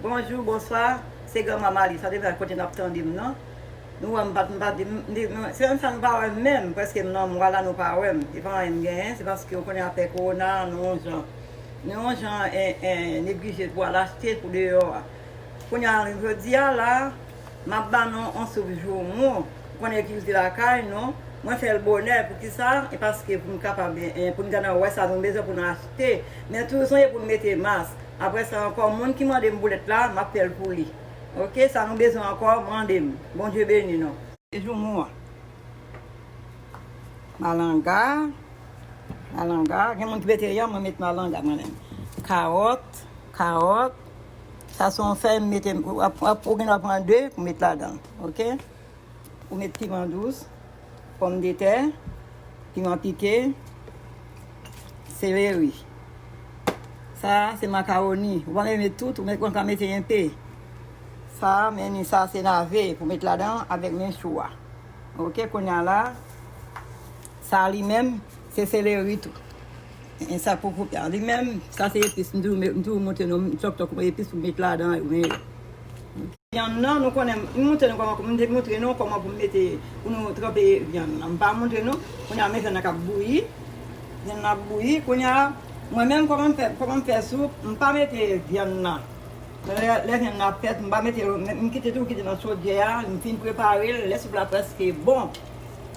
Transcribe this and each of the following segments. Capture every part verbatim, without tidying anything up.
Bonjou, bonswa, se Granma Mali. Sa depi kote n ap tande m nan. Nou wè m pa t, m pa t, m, m, m, se menm sa nou pa wè m menm, prèske m nan mwa la nou pa wè m. Se pa anyen m genyen, se paske w konnen afè kowona, nou yon jan, nou yon jan, en, en, neglije pou al achte pou deyò a. Kounye a, jodi a la, m ap ba nou yon soup joumou. Ou konnen kilti lakay nou. Mwen fè l bonè. Poukisa? E paske pou n kapab, en, en, pou n ka nan wè sa nou bezwen pou n achte. Men toujou sonje pou n mete mas. Apre sa ankò, moun ki mande m boulèt la, m ap fè l pou li. Oke, sa nou bezwen ankò, mande m. Bondye beni nou. Joumou an. Malanga. Malanga. Gen moun ki mete yanm, mwen met malanga mwen menm. Kawòt, kawòt. Sa se yon fèy m mete, w ap, w ap, ou gen dwa pran de pou met ladan l. Oke? Ou met piman dous, pòmdetè, piman pike, seleri. Sa a se makawoni. Ou pa mete tout, ou met, ou ka mete enpe. Sa a, men ni sa a se nave pou met ladan avèk men chou a. Oke, kounye a la, sa a li menm, se seleri tou. E sa pou koupe a. Li menm, sa se epis, m toujou, m toujou montre nou, m tòk tòk epis pou met ladan, men Vyann nan, nou konnen, m montre nou kòman, m te montre nou kòman pou m mete, pou nou tranpe vyann nan. M pa montre nou, kounye a, men vyann nan k ap bouyi. Vyann nan ap bouyi. Kounye a, mwen menm, kòman m fè, kòman m fè soup, m pa mete vyann nan. Lè, lè vyann nan ap fèt, m pa mete l, m, m kite tou, kite nan chodyè a, m fin prepare l, lè soup la prèske bon.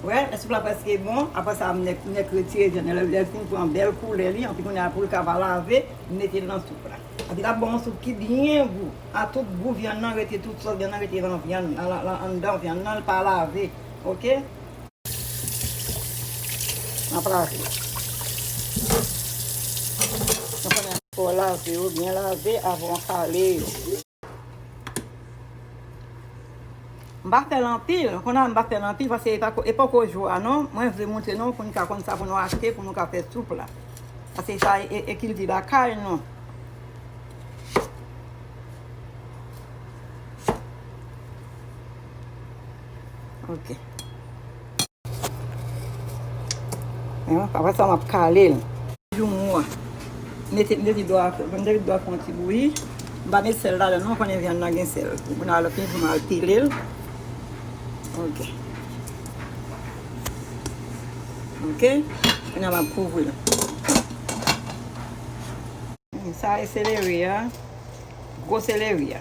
Wè, lè soup la prèske bon, apre sa, m nèk, m nèk retire vyann nan. Lè, lè l fin pran bèl koulè li, anpi kounye a, pou l ka va lave, m mete l nan soup la. Epi l ap ba w yon soup ki byen gou. A tout gou vyann nan rete, tout sòs vyann nan rete nan vyann nan, la, la, anndan vyann nan, l pa lave. Oke? N ap lave. Nou konnen fò w lave yo, byen lave avan w kale yo. M pa fè l anpil, kounye a m pa fè l anpil, paske e pako, e poko jou a non. Mwen vle montre nou pou n ka konn sa pou nou achte, pou nou ka fè soup la. Paske sa e, e kilti lakay nou. Oke. Apre sa, m ap kale l. Joumou an. Mete, mete dlo a, mete dlo a fè yon ti bouyi. M pa met sèl ladan non, konnen vyann nan gen sèl. Pou n al fini pou m al pile l. Oke. Oke. Kounye a m ap kouvri l. Sa e seleri a. Gwo seleri a.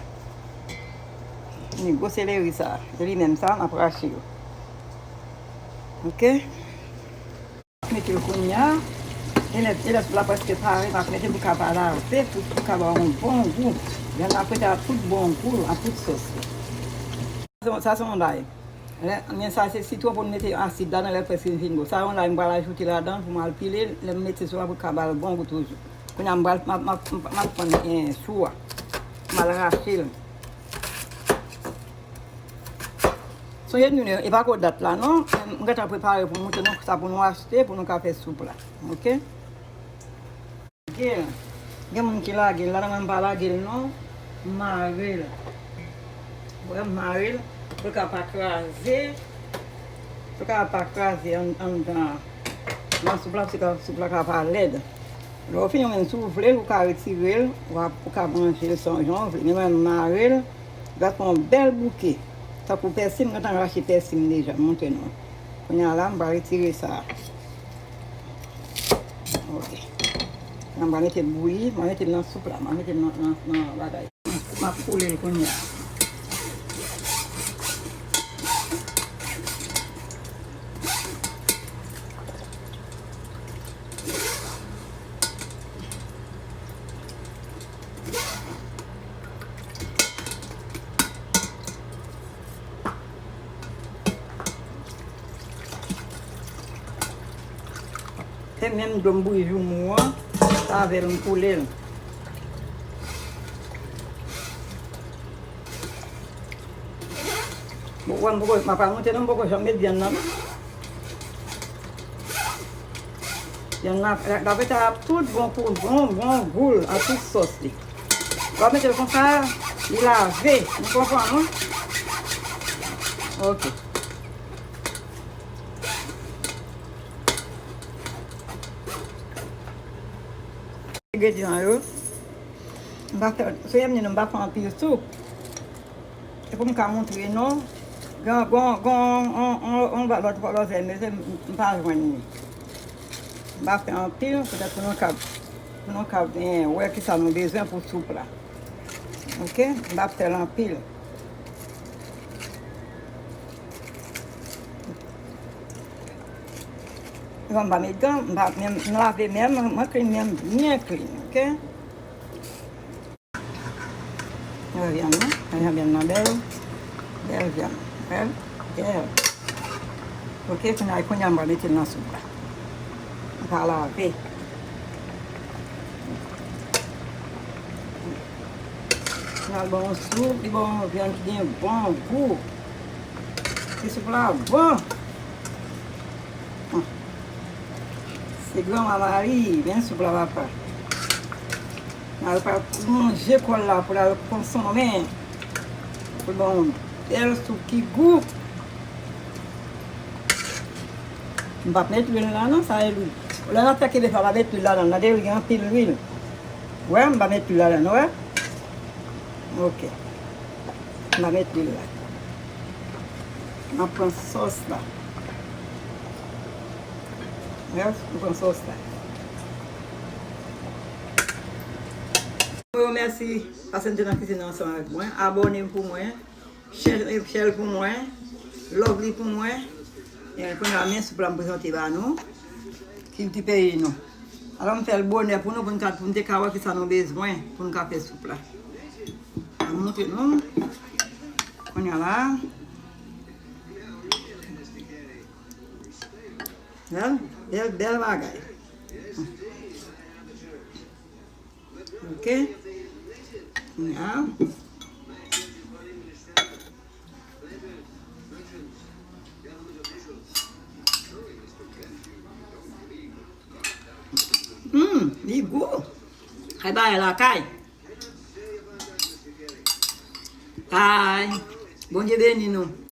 Ni gwo seleri sa. E li menm sa, m ap rache yo. Oke. Mete l kounye a. E lè, e lè soup la prèske pare, m ap mete pou ka pa lave, pou, pou ka ba yon bon gou. Vyann ap rete a tout bon gou, a tout sòs li. Sa se yon lay. Lè, men sa se sitwon pou n mete asid ladan lè prèske vin bon. Sa yon lay m pral ajoute ladan pou m al pile l. Lè m mete sou la pou l ka ba l bon gou toujou. Kounye a m pral, m ap, m ap, m ap pran, eh, chou a. M al rache l. Sonje nou, e pako dat la non. M gentan prepare pou m montre nou sa pou nou achte, pou nou ka fè soup la. Oke? Gen, gen moun ki lage l ladan, mwen m pa lage l non. M mare l. Wè, m mare l. Pou l ka pa kraze. Pou l ka pa kraze an, anndan. Nan soup la, pou soup la ka pa lèd. Lè w fini, ou menm, si w vle, ou ka retire l, ou a, ou ka manje l san jan w vle. Men mwen, m mare l, l ap fè yon bèl bouke. Tankou pèsi, m gentan rache pèsi m deja, m montre nou. Kounye a la, m va retire sa. Oke. M va mete l bouyi, m va mete l nan soup la, m va mete l nan, nan, nan bagay. M ap koule l kounye a. Se menm dlo m bouyi joumou an, avè l m koule l. Bon, wè m poko, m ap montre nou, m poko janm met vyann nan non. Vyann nan, l ap rete a tout bon kou, bon, bon gou l, a tout sòs li. W ap mete l konsa, li lave. Nou konprann, non? Oke. Engredyan yo. M pa fè, se m di nou, m pa fè anpil soup. E pou m ka montre nou, gen, gen, gen, on, on, on, on lòt, lòt lòt lòzèy, men se m, m pa jwenn li. M pa fè anpil, petèt pou nou ka, pou nou ka, eh, wè kisa nou bezwen pou soup la. Oke? M pa fè l anpil. Jan m pa met gan, m pa, men m lave men m, mwen clean men m, byen clean, oke? Wè vyann nan, wè jan vyann nan bèl, bèl vyann, bèl, bèl. Oke, kounye a, kounye a m pral mete l nan soup la. M pa lave. Kounye a l ban yon soup, li ban yon vyann ki gen bon gou. Ti soup la bon. Se granma Mari, men soup la papa. Al pa manje kòl la pou l al konsome. Pou l ban yon bèl soup ki gou. M p ap met lwil la non, sa e lwil. Lè n ap fè kebe sa, pa met lwil ladan, tande, lwil gen anpil lwil. Wè, m pa met lwil ladan, wè. Oke. M pa met lwil la. M ap pran sòs la. Wè, m pran sòs la. Mwen remèsi paske n te nan kizin nan ansanm avèk mwen. Abòne pou mwen. Share, share pou mwen. Love li pou mwen. E kounye a, men soup la m prezante ba nou. Kilti peyi nou. Alò, m fè l bonè pou nou, pou n ka, pou n te ka wè kisa nou bezwen, pou n ka fè soup la. M montre nou. Kounye a la. Bèl, bèl, bèl bagay. Oke. Kounye a. Hmm, li gou. Kay bagay lakay. Kay. Bondye beni nou.